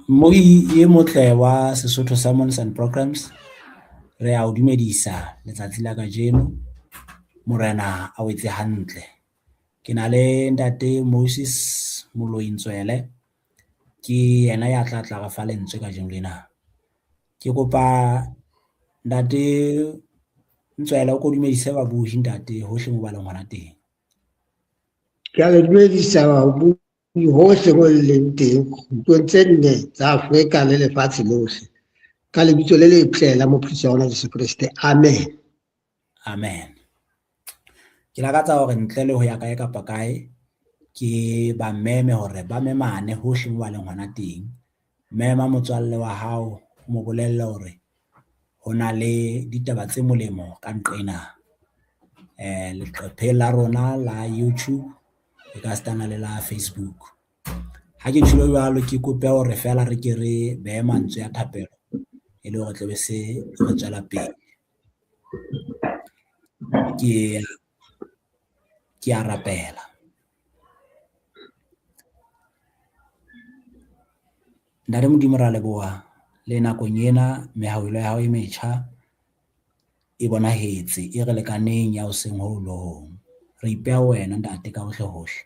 Mmohi e motle wa Sesotho Sermons and Programs, re a o dumedisa letsatsi la kajeno. Morena a o etse hantle. Ke na le ntate Moses Moloi Ntswele, ke yena ya tla tla re fa lentswe kajeno lena. Ke kopa ntate Ntswele o ko dumedise babohi ntate hohle mo ba leng hona teng. Ke a le dumedisa babohi hohle mo le leng teng, kgutlong tse nne tsa Afrika le lefatshe lohle. Ka lebitso le letle la Mopholosi wa rona Jesu Kreste. Amen. Amen. Ke lakatsa hore ntle le ho ya kae kapa kae, ke ba meme hore ba memane hohle mo ba leng hona teng. Mema motswalle wa hao, o mo bolelle hore ho na le ditaba tse molemo ka nqena. Leqephe la rona la YouTube e ka sitana le la Facebook. Ha ke tjholo jwalo, ke kope hore feela re ke re behe mantswe a thapelo e le hore tle be se re tswela pele. Ke a rapela. Ntate Modimo, ra leboha le nakong ena, mehauhelo ya hao e metjha e bonahetse, e re lekaneng ya hoseng ho le hong. Re ipeha wena ntate ka hohle hohle,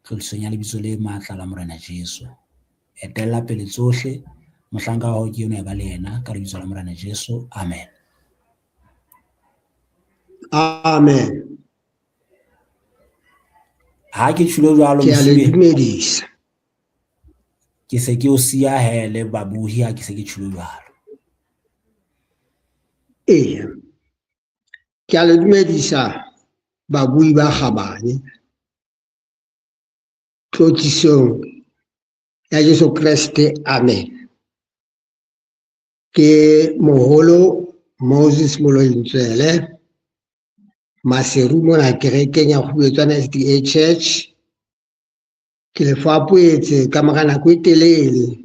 tlotlisong ya lebitso le matla la Morena Jesu. Etella pele tsohle, mohlanka wa hao ke enwa e ba le yena, ka lebitso la Morena Jesu. Amen. Amen. Ha ke tjholo jwalo, Ke a le Mosibe, dumedisa. Ke se ke o siya hele babohi ha ke se ke tjholo jwalo. Eya. Ke a le dumedisa babui ba kgabane. Tlotlisong ya Jesu Kreste, amen. Ke moholo Moses Moloi Ntswele, Maseru mona kerekeng ya Kgubetswana SDA Church. Ke le fapoetse ka mora nako e telele.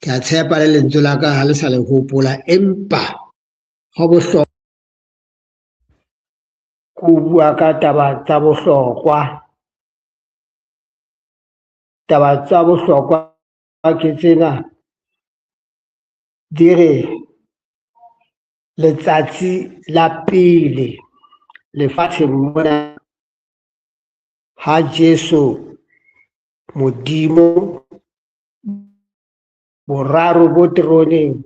Ke a tshepa le lentswe la ka ha le sa le hopola, empa ho bohlokwa ko bua ka taba tsa bohlokwa. Taba tsa bohlokwa ke tsena, di re letsatsi la pele lefatsheng mona ha Jesu Modimo boraro bo teroneng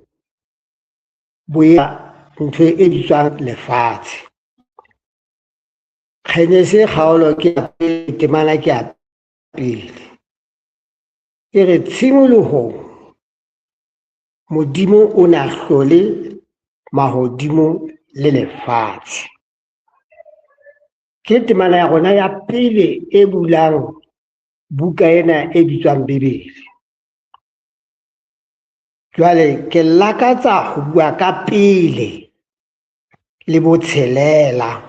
bo ya ntho e bitswang lefatshe. Kgenese kgaolo ke ya pele, temana ke ya pele. E re tshimolohong Modimo o ne a hlole mahodimo le lefatshe. Ke temana ya rona ya pele e bulang buka ena e bitswang Bibele. Jwale ke lakatsa ho bua ka pele le botshelela.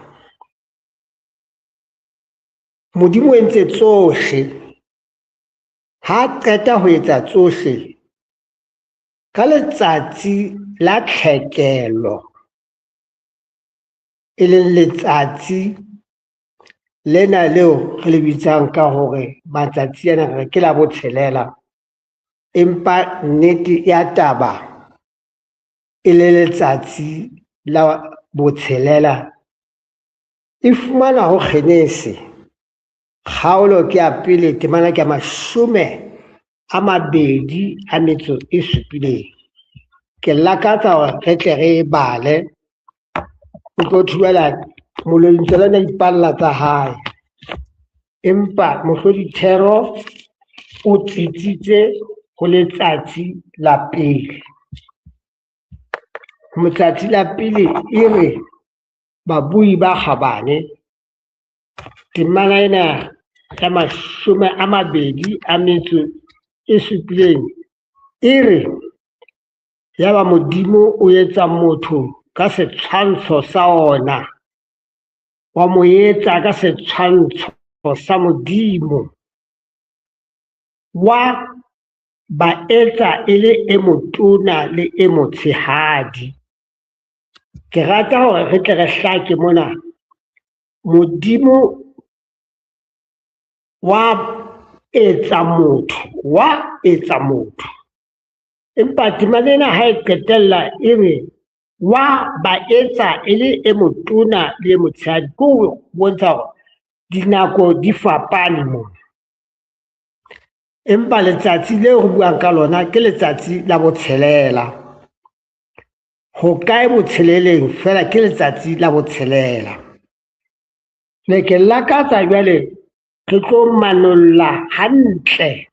Modimo o entse tsohle. Ha qeta ho etsa tsohle, ka letsatsi la tlhekelo, e leng letsatsi lena leo re le bitsang ka hore matsatsi ana re ke la botshelela, empa nnete ya taba e le letsatsi la botshelela e fumanwa ho Genese kgaolo ke ya pele, temana ke ya 27. Ke lakatsa hore re tle re e bale, o tlo thibela Moloi Ntswele a ipalla tsa hae, empa mohlodithero o tsitsitse ho letsatsi la pele. Letsatsi la pele e re babui ba kgabane, temana ena ya 27 e re yaba Modimo o etsa motho ka setshwantsho sa ona, wa mo etsa ka setshwantsho sa Modimo, wa ba etsa e le e motona le e motshehadi. Ke rata hore re tle re hlake mona. Modimo wa etsa motho, wa etsa motho. Empa temana ena ha e qetella e re wa ba etsa e le e motona le e motshehadi, ke ho bontsha hore dinako di fapane mona. Empa letsatsi leo re buang ka lona ke letsatsi la botshelela. Ho kae botsheleleng fela ke letsatsi la botshelela. Ne ke lakatsa jwale re tlo manolla hantle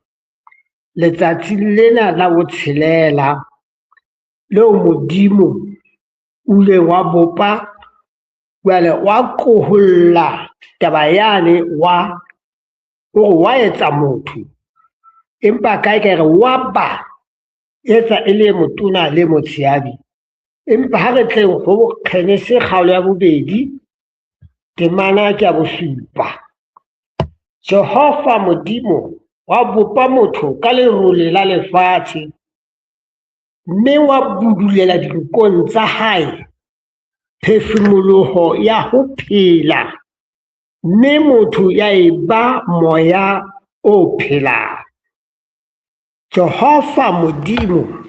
letsatsi lena la botshelela leo Modimo o ileng wa bopa, jwale wa qoholla taba yane wa o re wa etsa motho, empa kae kae re wa ba etsa e le motona le motshehadi. Empa ha re tleng ho Genese kgaolo ya bobedi temana ke ya bosupa. Jehova Modimo wa bopa motho ka lerole la lefatshe, mme wa budulela dinkong tsa hae phefumoloho ya ho phela, mme motho ya eba moya o phelang. Jehova Modimo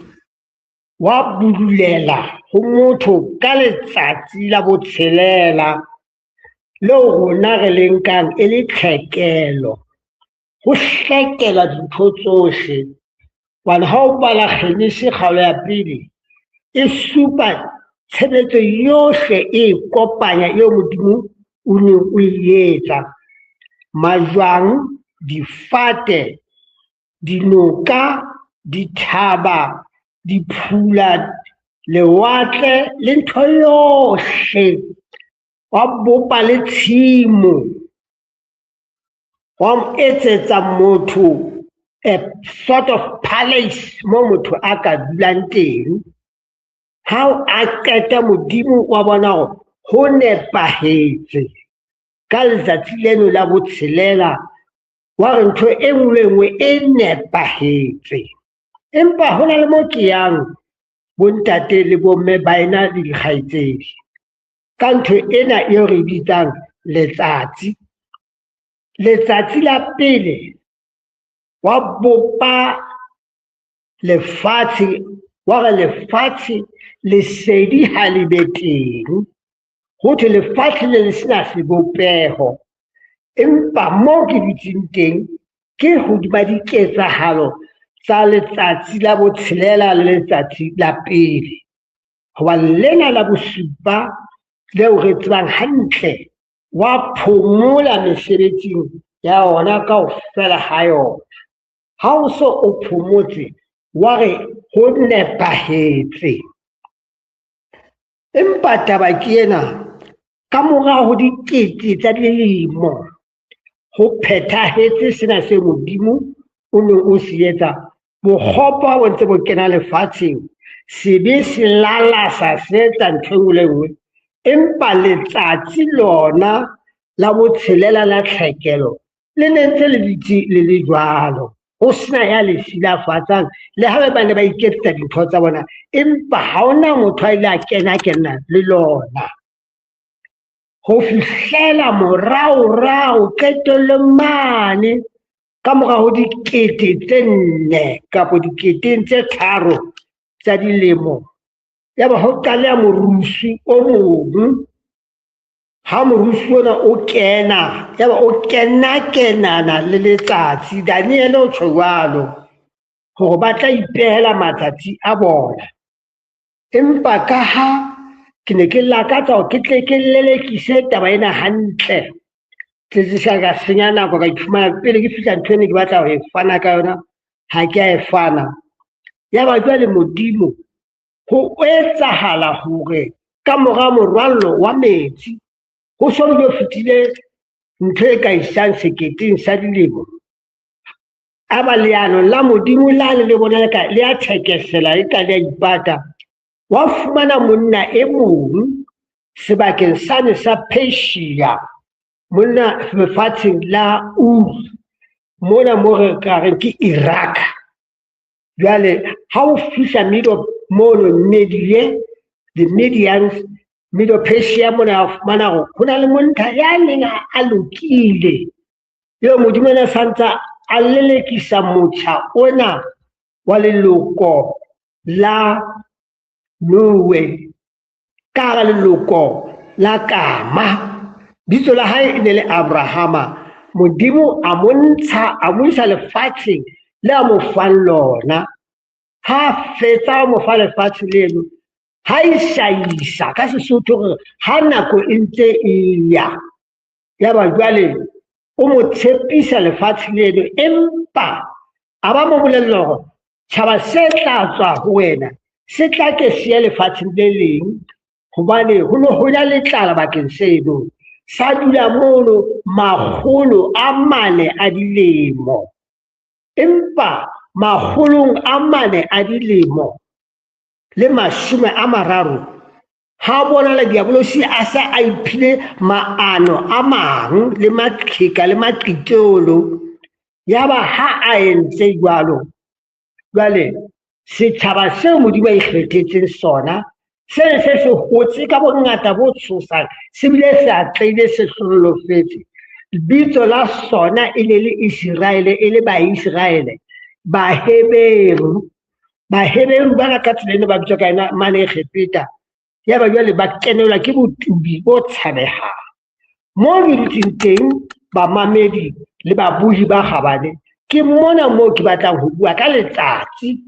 wa budulela ho motho ka letsatsi la botshelela leo rona re le nkang e le tlhekelo, ho hlekela dintho tsohle. Hobane ha o bala Genese kgaolo ya pele e supa tshebetso yohle e kopanya eo Modimo o neng o e etsa. Majwang, difate, dinoka, dithaba, diphula, lewatle le ntho yohle. Wa bopa le tshimo, wa etsetsa motho a sort of palace mo motho a ka dulang teng. Ha a qeta Modimo wa bona hore ho nepahetse ka letsatsi leno la botshelela, wa re ntho e nngwe le nngwe e nepahetse. Empa ho na le mo ke yang bontate le bomme ba ena le dikgaitsedi ka ntho ena eo re bitsang letsatsi. Letsatsi la pele wa bopa lefatshe, wa re lefatshe lesedi ha le be teng. Ho thwe lefatshe le le sena sebopeho, empa mo ke dutseng teng ke hodima diketsahalo tsa letsatsi la botshelela le letsatsi la pele. Hobane lena la bosupa leo re tsebang hantle wa phomola mesebetsing ya ona kaofela ha yona. Ha o so o phomotse, wa re ho nepahetse. Empa taba ke ena, ka mora ho dikete tsa dilemo ho phethahetse sena se Modimo o neng o se etsa. Bokgopo ha bo ntse bo kena lefatsheng, sebe se lalasa se etsa ntho e nngwe le nngwe. Empa letsatsi lona la botshelela la tlhekelo le ne ntse le dutse le le jwalo, ho sena ya le silafatsang. Le ha ba ne ba iketsetsa dintho tsa bona, empa ha hona motho a ile a kena-kena le lona. Ho fihlela moraorao qetellong mane ka mora ho dikete tse nne kapa diketeng tse tharo tsa dilemo, yaba ho qaleha morusu o mong. Ha morusu ona o kena, yaba o kena-kenana le letsatsi. Daniel o tjho jwalo hore ba tla ipehela matsatsi a bona. Empa ka ha ke ne ke lakatsa hore ke tle ke lelekise taba ena hantle, tle ke se ka senya nako ka iphumana pele ke fihla ntho ene ke batla ho e fana ka yona, ha ke a e fana. Yaba jwale Modimo ho etsahala hore ka mora morwallo wa metsi ho so bile fetile ntho e ka isang seketeng sa dilemo, a ba leano la Modimo lane le bona le ka le a thekesela, e ka le a ipata. Wa fumana monna e mong sebakeng sane sa Persia, monna lefatsheng la Ur, mona mo re ka reng ke Iraq. Jwale ha o fihla Medo mono Media, the Medians, Medo Persia mona, o fumana hore ho na le monna ya neng a lokile, eo Modimo a ne a santsa a lelekisa motjha ona wa leloko la Noe ka hara leloko la Kama. Bitso la hae e ne le Abrahama. Modimo a mo ntsha, a mo isa lefatsheng le a mo fang lona. Ha fetsa mo fa lefatshe leno, ha isaisa ka Sesotho hore ha nako e ntse e ya, ya ba jwale o mo tshepisa lefatshe leno, empa a ba mo bolella hore tjhaba se tla tswa ho wena se tla ke se ye lefatsheng le leng, hobane ho ne ho na le tlala bakeng seno. Sa dula mono 400 a dilemo, empa 430 a dilemo le 30 ha bonala diabolosi a sa a iphile maano a mang le maqheka le maqitolo. Yaba ha a entse jwalo, jwale setjhaba seo Modimo a ikgethetseng sona se ne se se hotse ka bongata bo tshosang, se bile se atlehile, se hlohonolofetse. Lebitso la sona e ne le Iseraele, e le Baiseraele, Baheberu. Baheberu bana ka tsela eno ba bitswa ka yona mane Egepeta. Yaba jwale ba kenelwa ke botubi bo tshabehang. Mo re dutseng teng bamamedi le babuhi ba kgabane, ke mona moo ke batlang ho bua ka letsatsi,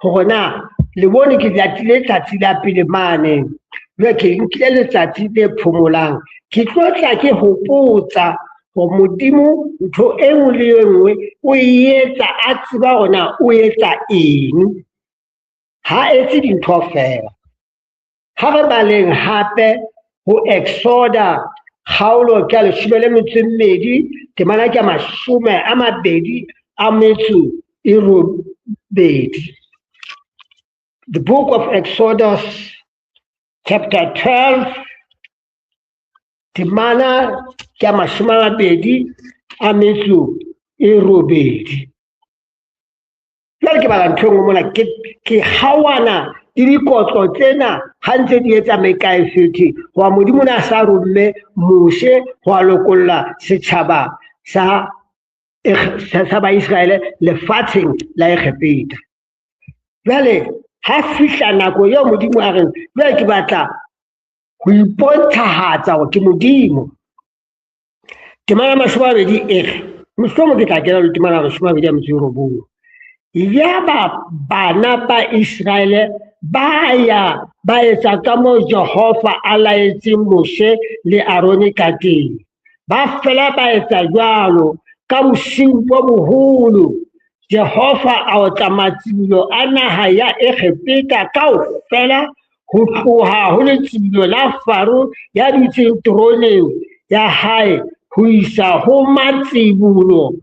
hore na le bone ke latile letsatsi la pele mane. Jwale ke nkile letsatsi le phomolang, ke tlo tla ke hopotsa hore Modimo ntho e nngwe le e nngwe o e etsa a tseba hore na o etsa eng. Ha etse dintho feela. Ha re baleng hape ho Exoda kgaolo ke ya 12, temana ke ya 28. The book of Exodus chapter 12, temana ke ya 28. Jwale ke bala ntho e nngwe mona, ke kgaohana le dikotlo tsena ha ntse di etsa mekaefethe, hoba Modimo o ne a sa romme Moshe ho a lokolla setjhaba sa Baiseraele lefatsheng la Egepeta. Jwale ha fihla nako eo Modimo a reng, jwale ke batla ho ipontshahatsa hore ke Modimo. Temana 20 e re, mohlomong ke tla kena le temana 29. Yaba bana ba Iseraele ba ya ba etsa ka moo Jehova a laetseng Moshe le Arone ka teng. Ba fela ba etsa jwalo ka bosiu bo boholo. Jehova a otla matsibolo a naha ya Egepeta kaofela, ho tloha ho letsibolo la Faro ya dutseng teroneng ya hae ho isa ho matsibolo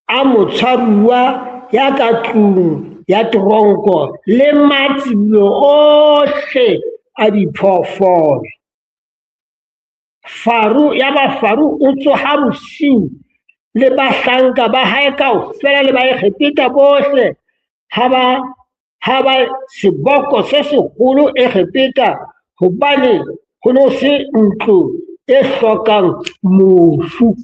a motshwaruwa ya ka tlung ya teronko le matsibolo ohle a diphoofolo. Faro ya ba Faro o tsoha bosiu le bahlanka ba hae kaofela le Baegepeta bohle, ha ba seboko se seholo Egepeta, hobane ho no se ntlo e hlokang mofu.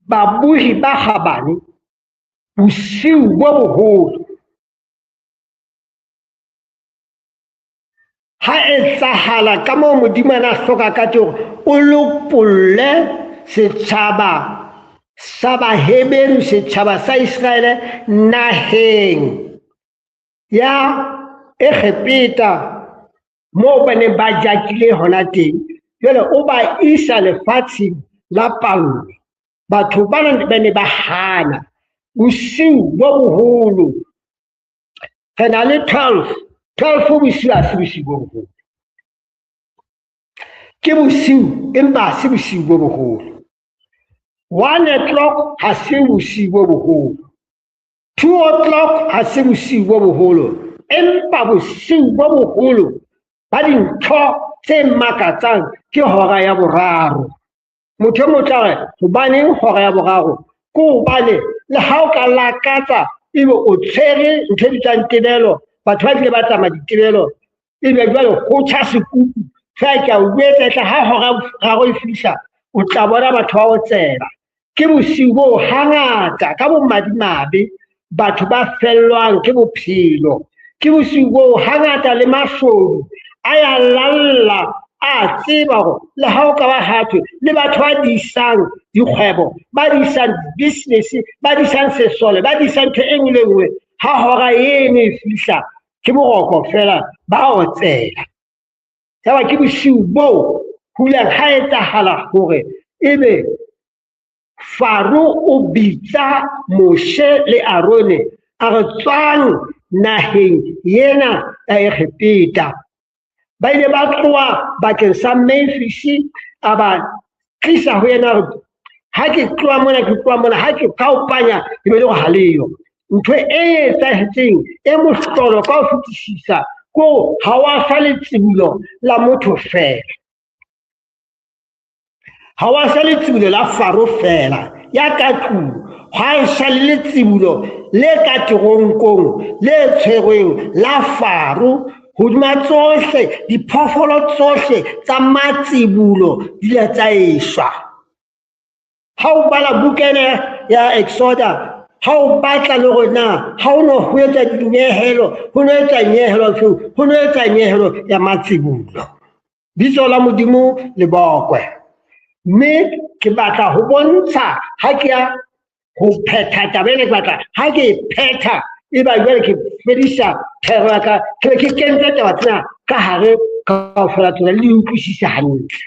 Babuhi ba kgabane bosiu bo boholo ha etsahala ka moo Modimo a na hloka ka teng hore o lopolle setjhaba sa Baheberu, setjhaba sa Iseraele naheng ya Egepeta moo ba neng ba jakile hona teng. Jwale o ba isa lefatsheng la pallo. Batho bana ba ne ba hana bosiu bo boholo. Re na le 12 bosiu, ha se bosiu bo boholo. Ke bosiu empa ha se bosiu bo boholo. 1 o'clock ha se bosiu bo boholo. 2 o'clock ha se bosiu bo boholo. Empa bosiu bo boholo ba dintho tse makatsang ke hora ya boraro. Motho e motla re hobaneng hora ya boraro? Ke hobane le ha o ka lakatsa ebe o tshwere ntho e bitswang tebelo, batho ba tlile ba tsamaya ditebelo, ebe jwale ho tjha sekupu. Fela ke a o jwetsa, e tla ha hora boraro e fihla, O tla bona batho ba otsela. Ke bosiu boo hangata ka bomadimabe batho ba fellwang ke bophelo. Ke bosiu boo hangata le mashodu a ya lalla, a tseba hore le ha o ka ba hathwe le batho ba disang dikgwebo, ba disang business, ba disang sesole, ba disang ntho e nngwe le nngwe, ha hora eno e fihla ke boroko fela, ba otsela. Yaba ke bosiu boo ho ileng ha etsahala hore ebe Faro o bitsa Moshe le Arone a re tswang naheng ena ya Egepeta. Ba ile ba tloha bakeng sa Memphis, a ba tlisa ho yena hore ha ke tloha mona, ke tloha mona, ha ke ka o panya, ke be le hore ha leyo. Ntho e etsahetseng e mohlolo ka ho fetisisa ko ha wa sa letsibulo la motho fela. Ha wa sa letsibulo la Faro fela ya ka tlung, ha sa le letsibulo le ka teronkong le tshwerweng la Faro. Hodima tsohle diphoofolo tsohle tsa matsibulo di ile tsa eshwa. Ha o bala buka ena ya Exoda, ha o batla le hore na ha o no ho etsa dinyehelo, ho no etsa nyehelo feo, ho no etsa nyehelo ya matsibulo. Bitso la Modimo le bokwe. Mme ke batla ho bontsha ha ke ya ho phetha taba ena, ke batla ha ke e phetha e ba jwale ke fedisa thero ya ka, ke be ke kentse taba tsena ka hare kaofela tsona le di utlwisise hantle.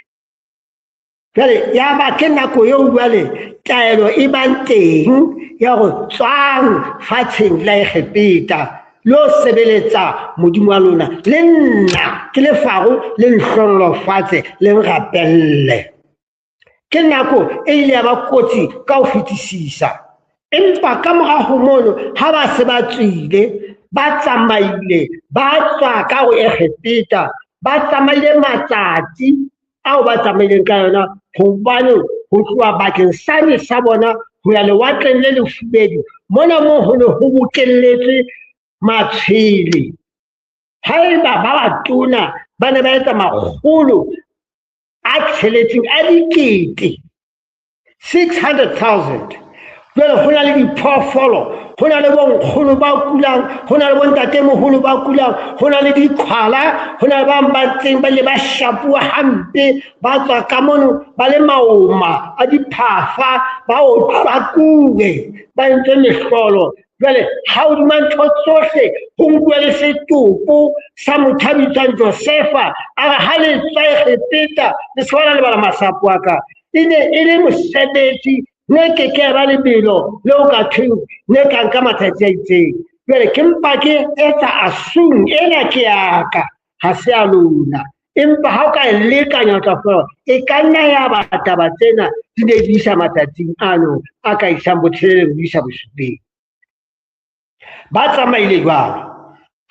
Jwale ya ba ke nako eo jwale taelo e bang teng ya hore tswang fatsheng la Egepeta lo sebeletsa Modimo wa lona, le nna ke le Faro le nhlollofatse le nrapelle. Ke nako e ile ya ba kotsi ka ho fetisisa. Empa ka mora ho mono ha ba se ba tswile, ba tsamaile, ba tswa ka ho Egepeta, ba tsamaile matsatsi ao ba tsamaileng ka yona, hobane ho tloha bakeng sane sa bona ho ya lewatleng le lefubedu, mona moo ho ne ho bokelletswe matshwele. Haeba ba batona ba ne ba etsa makgolo a tsheletseng a dikete, 600,000. Jwale ho na le diphoofolo, ho na le bonkgono ba kulang, ho na le bontatemoholo ba kulang, ho na le diqhwala, ho na le ba bang ba ntseng ba ile ba shapuwa hampe, ba tswa ka mono ba le maoma a diphafa, ba otlwakuwe, ba entse mehlolo. Jwale ha hodima ntho tsohle ho nkuwe le setopo sa motho a bitswang Josefa, a re ha le tswa Egepeta le se la lebala masapo a ka. E ne e le mosebetsi, ne ke ke ba lebelo le o ka thweng ne ka nka matsatsi a itseng. Jwale ke mpa ke etsa assume ena ke ya ka, ha se ya lona. Empa ha o ka e lekanya o tla fumana e ka nna ya ba taba tsena di ne di isa matsatsing ano a ka isang botsheleleng ho isa bosupeng. Ba tsamaile jwalo.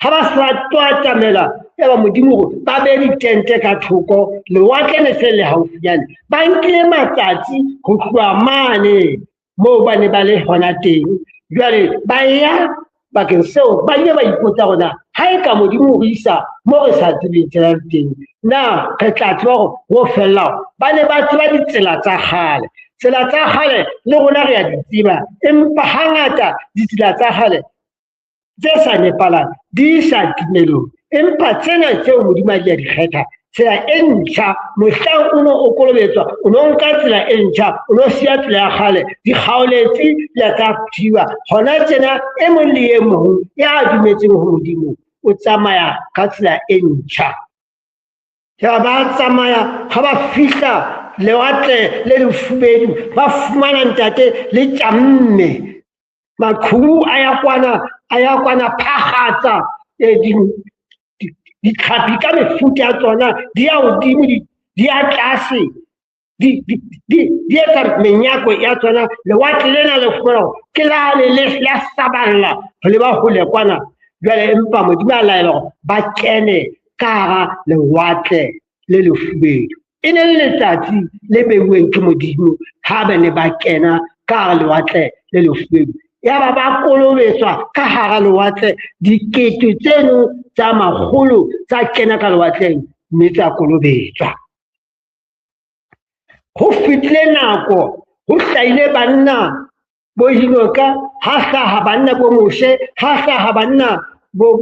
Ha ba sa tlo atamela, ya ba Modimo hore ba be ditente ka thoko, lewatle le se le haufinyane. Ba nkile matsatsi ho tloha mane moo ba ne ba le hona teng. Jwale ba ya bakeng seo, ba ile ba ipotsa hore na ha e ka Modimo o re isa moo re sa tsebeng tsela teng, na re tla tseba hore ho fella. Ba ne ba tseba ditsela tsa kgale. Tsela tsa kgale le rona re a di tseba, empa hangata ditsela tsa kgale tse sa nepalang di isa tumelong. Empa tsena tseo Modimo a di a di kgetha, tsela e ntjha, mohlang o no o kolobetswa, o no nka tsela e ntjha, o no siya tsela ya kgale, dikgaoletsi di a tsa thiwa. Hona tjena e mong le e mong ya dumetseng ho Modimo o tsamaya ka tsela e ntjha. Ya ba tsamaya ha ba fihla lewatle le lefubedu, ba fumana ntate le tjamme. Maqhubu a ya kwana, a ya kwana phakgatsa, ditlhapi ka mefuta ya tsona di ya hodimo, di ya tlase, di etsa menyako ya tsona. Lewatle lena le fumana hore ke lane le la saballa ho leba hole kwana. Jwale empa Modimo a laela hore ba kene ka hara lewatle le lefubedu. E ne le letsatsi le beuweng ke Modimo ha ba ne ba kena ka hara lewatle le lefubedu. Yaba ba kolobetswa ka hara lewatle, dikete tseno tsa makgolo tsa kena ka lewatleng mme tsa kolobetswa. Ho fetile nako, ho hlahile banna bo Hinoka, ha hlaha banna bo Moshe, ha hlaha banna bo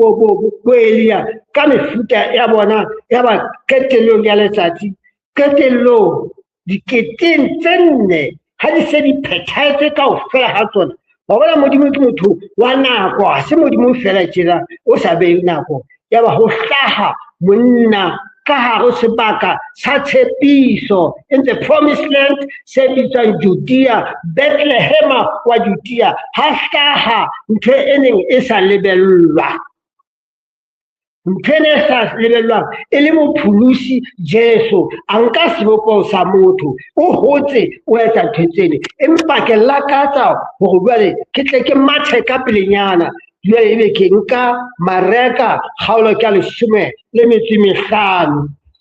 Elia ka mefuta ya bona ya ba qetellong ya letsatsi, qetellong diketeng tse nne ha di se di phethahetse kaofela ha tsona. Wa bona Modimo ke motho wa nako, ha se Modimo fela tjena o sa beheng nako. Ya ba ho hlaha monna ka hare sebaka sa tshepiso, in the promised land se bitswang Judea, Bethlehema wa Judea, ha hlaha ntho e neng e sa lebellwa. Ntho e neng e sa lebellwang e le mopholosi Jesu, a nka sebopeho sa motho, o hotse o etsa ntho tsene. Empa ke lakatsa hore jwale ke tle ke mathe ka pelenyana, jwale ebe ke nka Mareka kgaolo ke ya 15,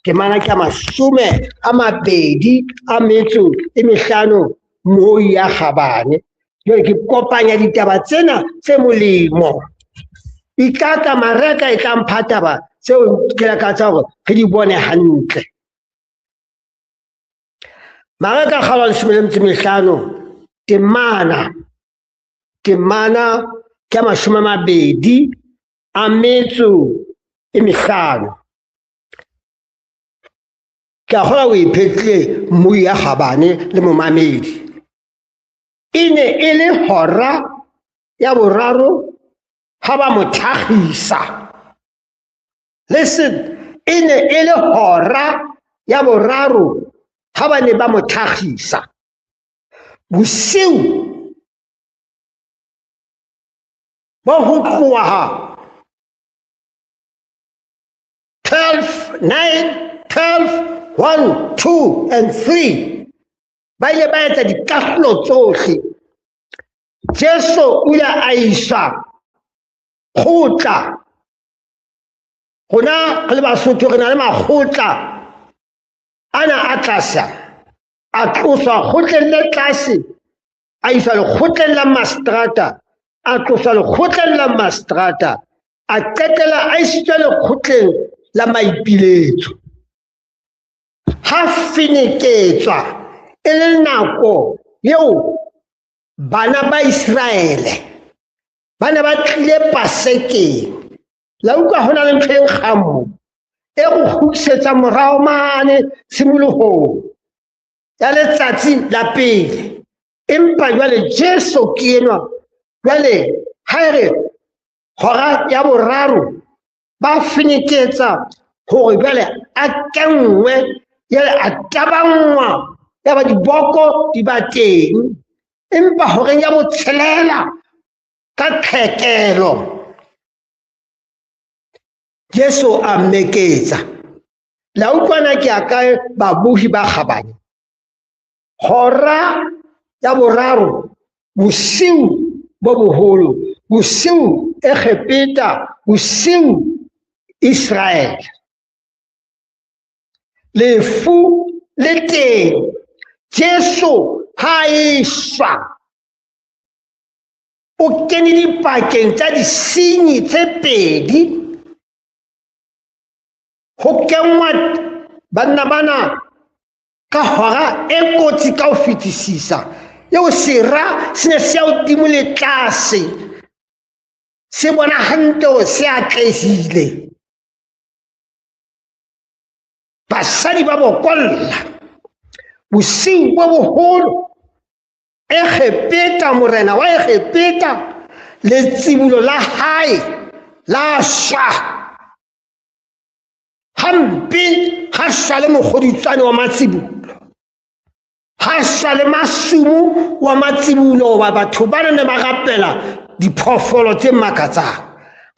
temana ke ya 25 moo ya kgabane. Jwale ke kopanya ditaba tsena tse molemo. E tla tla Mareka e tla mpha taba tseo ke lakatsang hore re di bone hantle. Mareka kgaolo ya 15, temana ke ya 25. Ke a kgolwa o e phetlile mmui ya kgabane le momamedi. E ne e le hora ya boraro ha ba mo thakgisa. Listen, e ne e le hora ya boraro ha ba ne ba mo thakgisa. Bosiu bo ho tloha 12, 9, 12, 1, 2 and 3 ba ile ba etsa dikahlolo tsohle. Jesu o ile a iswa kgotla. Rona re le Basotho re na le makgotla ana a tlase, a tloswa kgotleng le tlase, a iswa lekgotleng la mastrata, a tloswa lekgotleng la mastrata, a qetela a isitswe lekgotleng la maipiletso. Ha feneketswa e le nako eo bana ba Iseraele ba ne ba tlile Pasekeng. La utlwa ho na le ntho e nkgang mo, e go kgutlisetsa morao mane tshimolohong ya letsatsi la pele. Empa jwale Jesu ke enwa, jwale ha e re hora ya boraro ba feneketsa hore jwale a kenngwe, jwale a tabanngwa, ya ba diboko di ba teng. Empa horeng ya botshelela ka tlhekelo Jesu a mmeketsa. La utlwana ke a kae babohi ba kgabane? Hora ya boraro bosiu bo boholo, bosiu Egepeta, bosiu Israel. Lefu le teng. Jesu ha e shwa, o kene dipakeng tsa disenyi tse pedi. Ho kenngwa banna bana ka hora e kotsi ka ho fetisisa, eo sera se ne se ya hodimo le tlase, se bona hantle hore se atlehile. Basadi ba bokolla bosiu bo boholo. Egepeta, morena wa Egepeta, letsibulo la hae la shwa hampe, ha shwa le mokgoditswane wa matsibulo, ha shwa le masumu wa matsibulo, wa batho ba ne ba rapela diphoofolo tse makatsang,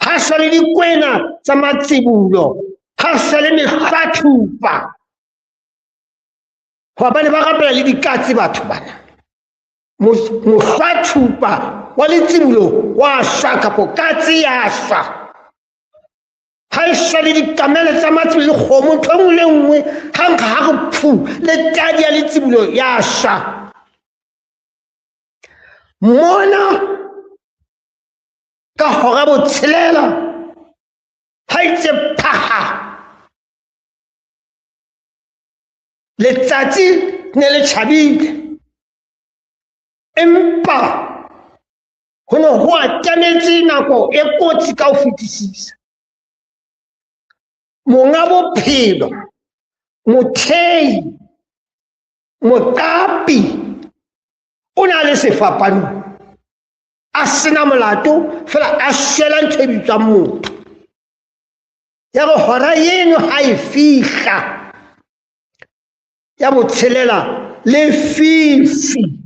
ha shwa le dikwena tsa matsibulo, ha shwa le mehlathupa, hoba ba ne ba rapela le dikatse batho bana. Mohlwathupa wa letsibulo wa shwa, kapo katse ya shwa. Ha e shwa le dikamele tsa matsibulo le kgomo, ntho e nngwe le nngwe, ha nkga ha re phu, le tadi ya letsibulo ya shwa. Mona ka hora botshelela ha itse phaha, letsatsi ne le tjhabile, empa ho ne ho atametse nako e kotsi ka ho fetisisa. Monga bophelo, mothei, moqapi, o ne a le sefapanong, a sena molato, fela a shwela ntho e bitswang motho. Ya re hora eno ha e fihla ya botshelela, lefifi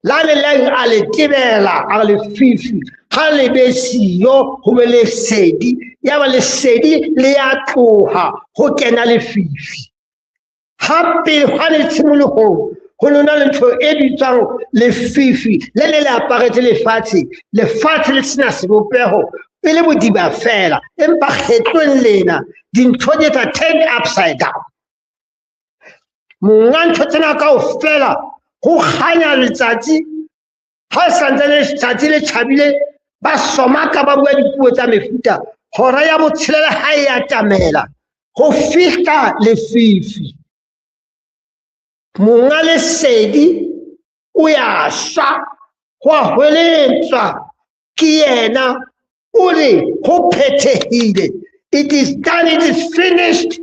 la le leng a le tebela, a re lefifi ha le be siyo, ho be lesedi. Ya ba lesedi le ya tloha, ho kena lefifi. Hape ha le tshimolohong ho lona le ntho e bitswang lefifi le ne le aparetse lefatshe, lefatshe le sena sebopeho, e le bodiba fela. Empa kgetlong lena dintho di etsa turn upside down. Monga ntho tsena kaofela, ho kganya letsatsi ha santse letsatsi le tjhabile, ba somaka, ba bua dipuo tsa mefuta. Hora ya botshelela ha e atamela, ho fihla lefifi. Monga lesedi o ya shwa, ho a hweletswa ke yena, o re ho phethehile. It is done, it is finished.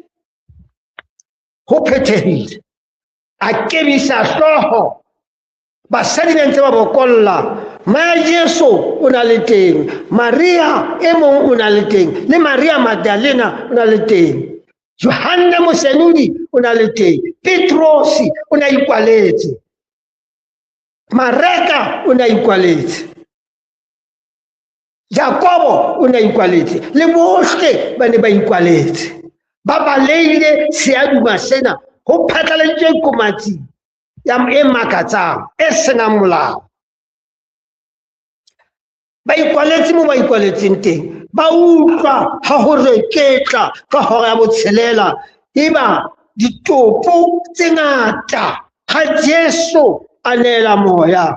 Ho phethehile. A kebisa hlooho, basadi ba ntse ba bokolla. Maya Jesu o na le teng, Maria e mong o na le teng, le Maria Magdalena o na le teng, Johanne Mosenodi o na le teng, Petrosi o ne a ikwaletse, Mareka o ne a ikwaletse, Jakobo o ne a ikwaletse, le bohle ba ne ba ikwaletse. Ba baleile seaduma sena, ho phatlaladitswe komatsi ya e makatsang, e senang molao. Ba ikwaletse mo ba ikwaletseng teng, ba utlwa ha ho reketla ka hora ya botshelela, eba ditopo tse ngata ha Jesu a neela moya,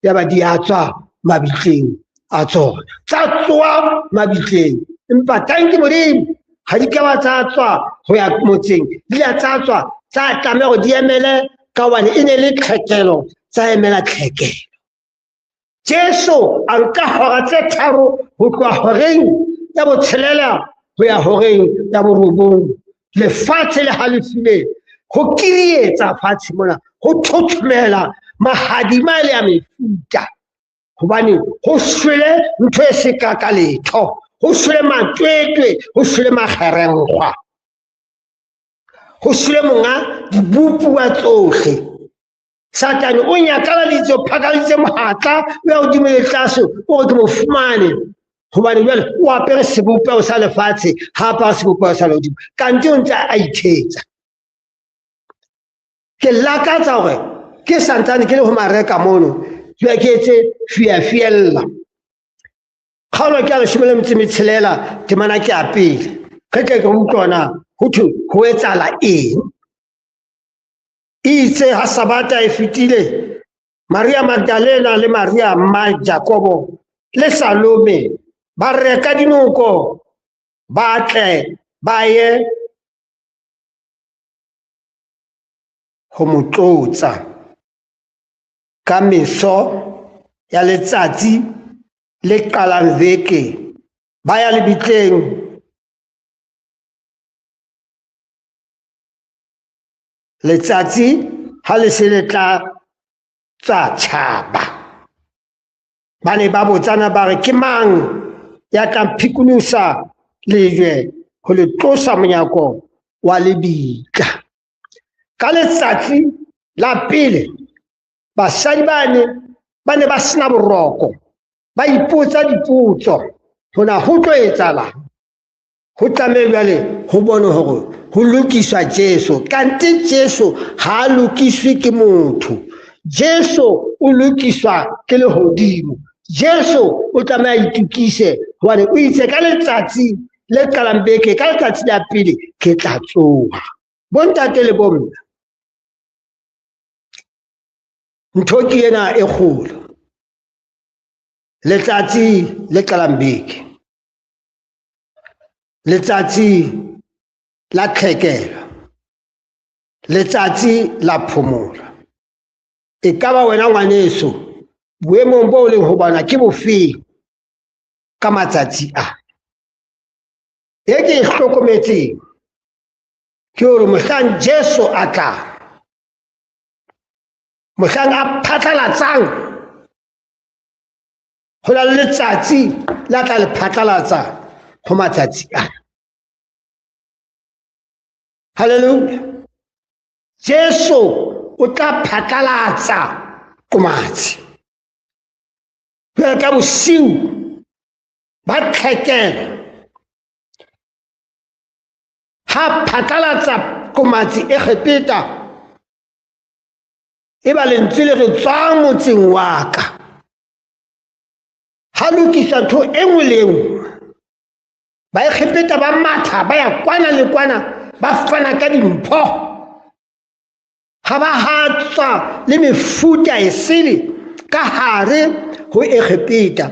ya ba di a tswa mabitleng a tsona, tsa tsoa mabitleng. Empa tanki Modimo, ha di ka ba tsa tswa ho ya motseng, di a tsa tswa, tsa tlameha hore di emele, ka hobane e ne le tlhekelo, tsa emela tlhekelo. Jesu a nka hora tse tharo ho tloha horeng ya botshelela ho ya horeng ya borobong. Lefatshe le halefile, ho kirietsa fatshe mona, ho thothomela mahadima le a mefuta, hobane ho shwele ntho e se ka ka letho, ho shwele matwetwe, ho shwele makgerenkgwa, ho shwele monga dibopuwa tsohle. Satane o nyakaladitse, o phakaditse mohatla, o ya hodimo le tlase, o re ke mo fumane, hobane jwale o apere sebopeho sa lefatshe, ha apara sebopeho sa lehodimo, kante o ntse a ithetsa. Ke lakatsa hore ke santsane ke le ho Mareka mono, jwale ke etse fiafiella. Kgaolo ke ya 16, temana ke ya pele. Re tle ke utlwe na ho thwe ho etsahala eng. Itse ha Sabata e fetile, Maria Magdalena le Maria mma Jakobo le Salome ba reka dinoko, ba tle ba ye ho mo tlotsa. Ka meso ya letsatsi le qalang veke, ba ya lebitleng. Letsatsi ha le se le tla tswa tjhaba, ba ne ba botsana ba re, ke mang ya tla phikolosa lejwe ho le tlosa monyako wa lebitla? Ka letsatsi la pele, basadi ba ne ba sena boroko, ba ipotsa dipotso, hona ho tlo etsahalang? Ho tlameha jwale ho bone hore ho lokiswa Jesu. Kante Jesu ha a lokiswe ke motho, Jesu o lokiswa ke lehodimo. Jesu o tlameha a itokise, hobane o itse ka letsatsi le qalang beke, ka letsatsi la pele ke tla tsoha. Bontate le bomme, ntho ke ena e kgolo. Letsatsi le qalang beke, letsatsi la tlhekelo, Letsatsi la phomolo. E ka ba wena ngwaneso, boemong bo leng ho bona ke bofeng ka matsatsi a? E ke e hlokometseng ke hore mohlang Jesu a tlang, mohlang a phatlalatsang, ho na le letsatsi la tla le phatlalatsa ho matsatsi ana. Hallelujah. Jesu o tla phatlalatsa qomatsi. Jwale ka bosiu ba tlhekelo, ha phatlalatsa qomatsi Egepeta, e ba lentswe le re tswang motseng wa ka. Ha lokisa ntho e nngwe le e nngwe. Baegepeta ba matha ba ya kwana le kwana, ba fana ka dimpho. Ha ba hatswa le mefuta e sele ka hare ho Egepeta,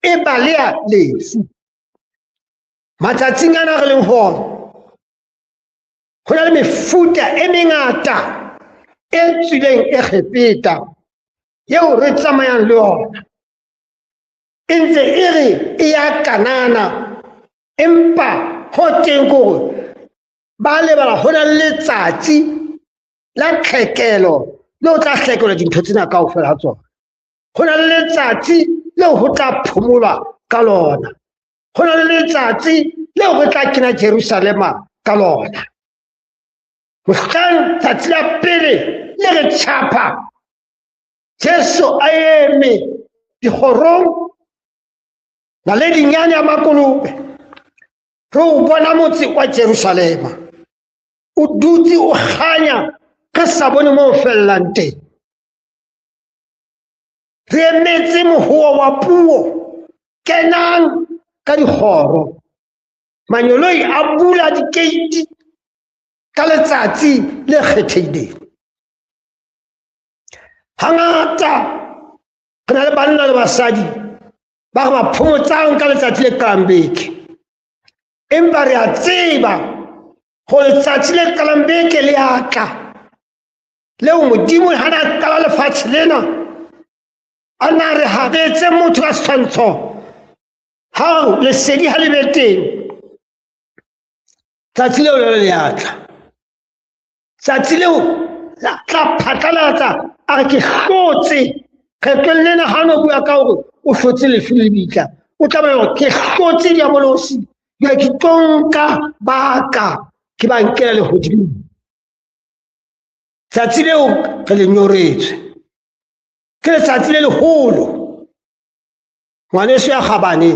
e baleha lefu. Matsatsing ana re leng ho ona, ho na le mefuta e mengata e tswileng Egepeta eo re tsamayang le yona. E ntse e re e ya Kanana, empa ho teng ke hore ba lebala ho na le letsatsi la tlhekelo le o tla hlekelwa dintho tsena kaofela ha tsona. Ho na le letsatsi leo ho tla phomolwa ka lona. Ho na le letsatsi leo re tla kena Jerusalema ka lona. Mohlang tsatsi la pele le re tjhapa, Jesu a eme dikgorong naledinyane ya makolobe, re o bona motse wa Jerusalema o dutse o kganya, re sa bone mo o fellang teng. Re emetse mohoa wa puo, kenang ka dikgoro. Manyoloi a bula dikeiti ka letsatsi le kgethehileng. Hangata re na le banna le basadi ba re ba phomotsang ka letsatsi le qalang beke, empa re a tseba hore letsatsi le qalang beke le a tla, leo Modimo ha na qala lefatshe lena a na re ha re etse motho ka setshwantsho, ha lesedi ha le be teng, tsatsi leo le le a tla. Tsatsi leo la tla phatlalatsa a re ke hlotse. Kgetlong lena ha no bua ka hore o hlotse lefu le lebitla, o tla bona hore ke hlotse diabolosi, jwale ke tlo nka ba ka ke ba nkela lehodimong. Tsatsi leo re le nyoretswe, ke letsatsi le leholo. Ngwaneso ya kgabane,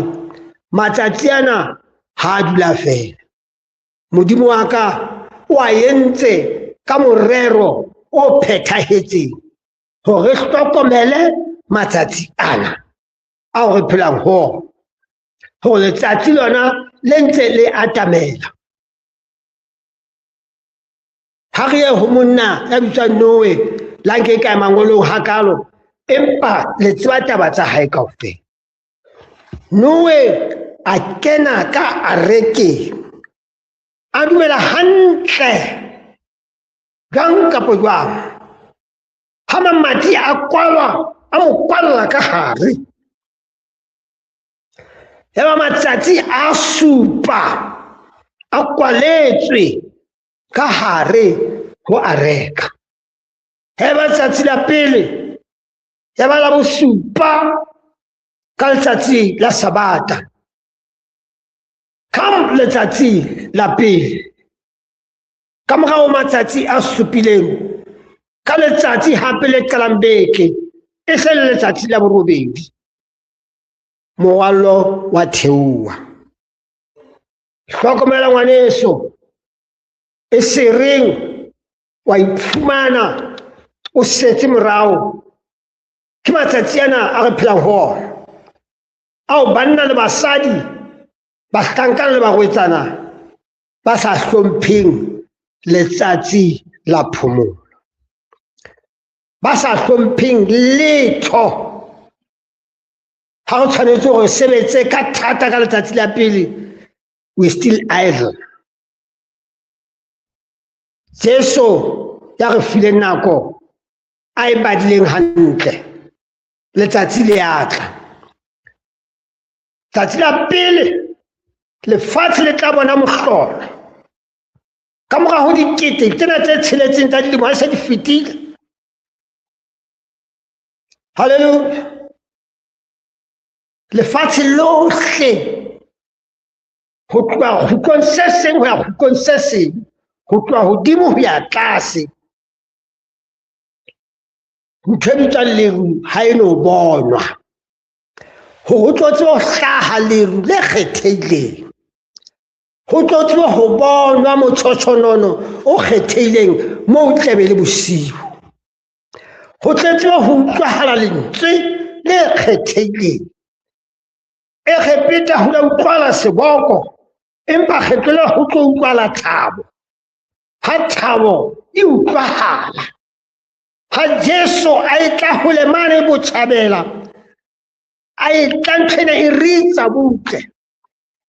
matsatsi ana ha a dula feela. Modimo wa ka o a entse ka morero o phethahetseng hore re hlokomele matsatsi ana ao re phelang ho ona, hore letsatsi lona le ntse le atamela. Ha re ye ho monna ya bitswang Noe, la nke kae mangolong hakalo, empa le tseba taba tsa hae kaofela. Noe a kena ka arekeng, a dumela hantle jwang kapa jwang. Ha mamati a kwalwa, a mo kwalla ka hare. Yaba matsatsi a supa a kwaletswe ka hare ho areka. Heba letsatsi la pele, ya ba la bosupa ka letsatsi la Sabata. Ka letsatsi la pele, ka morao matsatsi a supileng, ka letsatsi hape le qalang beke, e se le letsatsi la borobedi, morwallo wa theoha. Hlokomela ngwaneso, e sereng wa iphumana o setse morao. Ke matsatsi ana a re phelang ho ona, ao banna le basadi, bahlankana le barwetsana ba sa hlompheng letsatsi la phomolo, ba sa hlompheng letho. Ha re tshwanetse hore sebetse ka thata ka letsatsi la pele, we still idle. Jesu ya re fileng nako a e badileng hantle, letsatsi le a tla. Tsatsi la pele lefatshe le tla bona mohlolo. Ka mora ho dikete tsena tse tsheletseng tsa dilemo ha se di fetile. Hallelujah. Lefatshe lohle ho tloha kgutlong se seng ho ya kgutlong se seng, ho tloha hodimo ho ya tlase, ntho e bitswang leru ha e no bonwa. Hore ho tlo tsebe ho hlaha leru le kgethehileng, ho tlo tsebe ho bonwa motshotsholono o kgethehileng moo o tlebe le bosiu, ho tlo tsebe ho utlwahala lentswe le kgethehileng. Egepeta ho la utlwala seboko, empa kgetlo le ho tlo utlwala thabo. Ha thabo e utlwahala, ha Jesu a e tla hole mane botjhabela, a e tla nthwena e ritsa butle,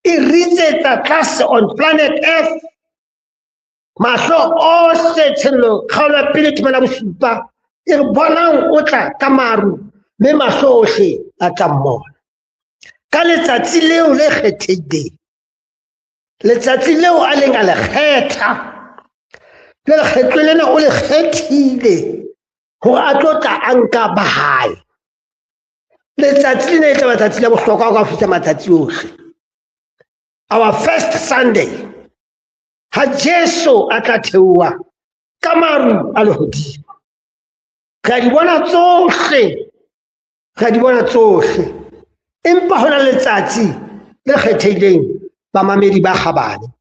e ritsetsa tlase on planet Earth. Mahlo ohle tshenolo kgaolo ya pele temana bosupa e re bonang o tla ka maru, mme mahlo ohle a tla mmona. Ka letsatsi leo le kgethehileng, letsatsi leo a leng a le kgetha, le lekgetlo lena o le kgethile hore a tlo tla a nka ba hae. Letsatsi lena e tla ba tsatsi la bohlokwa ka ho feta matsatsi ohle. Our first Sunday, ha Jesu a tla theoha ka maru a lehodimo, re a di bona tsohle, re a di bona tsohle. Empa ho na le letsatsi le kgethehileng bamamedi ba kgabane,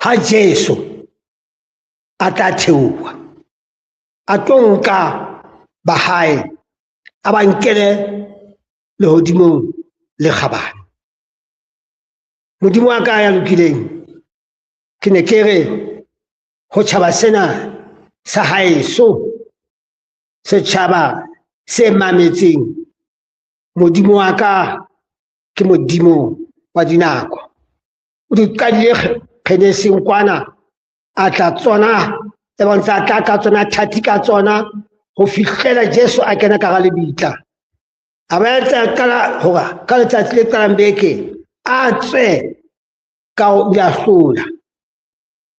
ha Jesu a tla theoha a tlo nka ba hae a ba nkele lehodimong le kgabane. Modimo wa ka ya lokileng, ke ne ke re ho tjhaba sena sa haeso, setjhaba se mametseng, Modimo wa ka ke Modimo wa dinako. O di qadile kgeneseng kwana, a tla tsona, e bontsha a tla ka tsona, thati ka tsona, ho fihlela Jesu a kena ka hara lebitla. A ba etsa qala hore ka letsatsi le qalang beke a tswe ka ho ya hlola.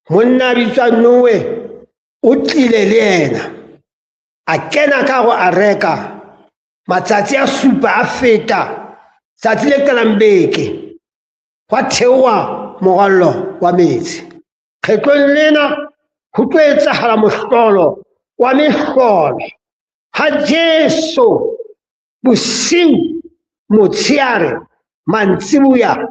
Monna a bitswang Noe o tlile le yena, a kena ka ho areka. Matsatsi a supa a feta, tsatsi le qalang beke hwa theoha morwallo wa metsi. Kgetlong lena ho tlo etsahala mohlolo wa mehlolo ha Jesu bosiu, motsheare, mantsiboya,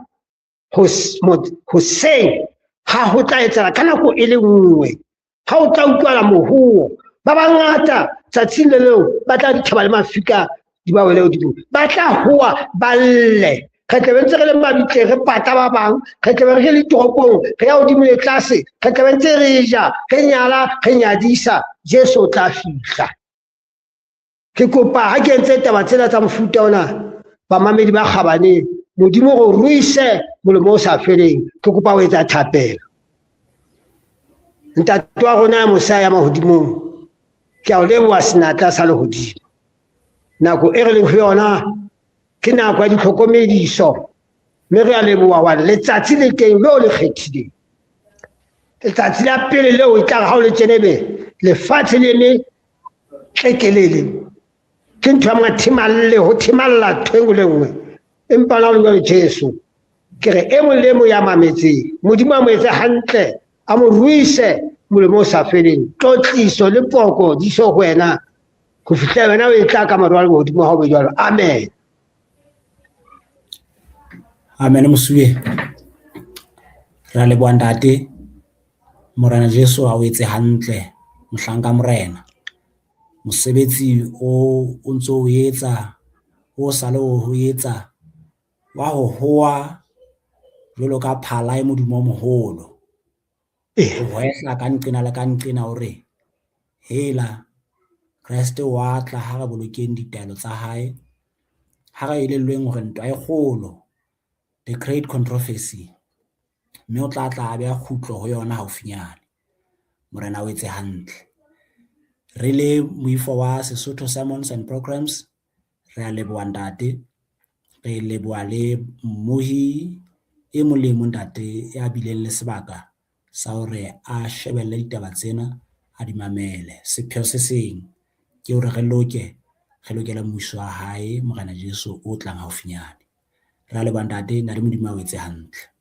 hoseng, ha ho tla etsahala ka nako e le nngwe, ha o tla utlwala mohuo. Ba bangata tsatsing le leo ba tla dithaba le mafika di ba wele hodimo, ba tla hoa ba lle. Re tlabe ntse re le mabitleng, re pata ba bang, re tlabe re le toropong, re ya hodimo le tlase, re tlabe ntse re ja, re nyala, re nyadisa. Jesu o tla fihla. Ke kopa ha ke entse taba tsena tsa mofuta ona, bamamedi ba kgabane, Modimo go ruise molemo o sa feleng. Ke kopa ho etsa thapelo. Ntate wa rona ya mosa ya mahodimong, ke a o leboha senatla sa lehodimo. Nako e re leng ho yona ke nako ya ditlhokomediso, mme re a leboha wa letsatsi le teng leo le kgethileng. Letsatsi la pele leo e tla re ha o le tjenebe, lefatshe le eme tlekelele. Ke ntho ya mathemalle, ho themalla ntho e nngwe le nngwe. Empa na o le jwalo Jesu, ke re e mong le e mong ya mametseng, Modimo a mo etse hantle, a mo ruise molemo o sa feleng. Tlotliso le poko di so ho wena ho fihlela wena o e tla ka maru a lehodimo ha o be jwalo. Amen. Amen. Mosuwe, re a leboha ntate. Morena Jesu a o etse hantle, mohlanka Morena. Mosebetsi o o ntso o etsa, o sa le o etsa wa ho hoa jwalo ka phala e modumo o moholo. O hwehla ka nqena le ka nqena hore hela Kreste wa tla, ha re bolokeng ditaelo tsa hae, ha re elellweng hore ntwa e kgolo, the great controversy. Mme o tla tla a beha kgutlo ho yona haufinyane. Morena o etse hantle. Re le moifo wa Sesotho Sermons and Programs, re a leboha ntate, re leboha le mmohi e mong le e mong ntate ya bileng le sebaka sa hore a shebelle ditaba tsena, a di mamele. Sepheo se seng ke hore re loke, re lokele mmuso wa hae Morena Jesu o tlang haufinyane. Re a leboha ntate, ntate Modimo a o etse hantle.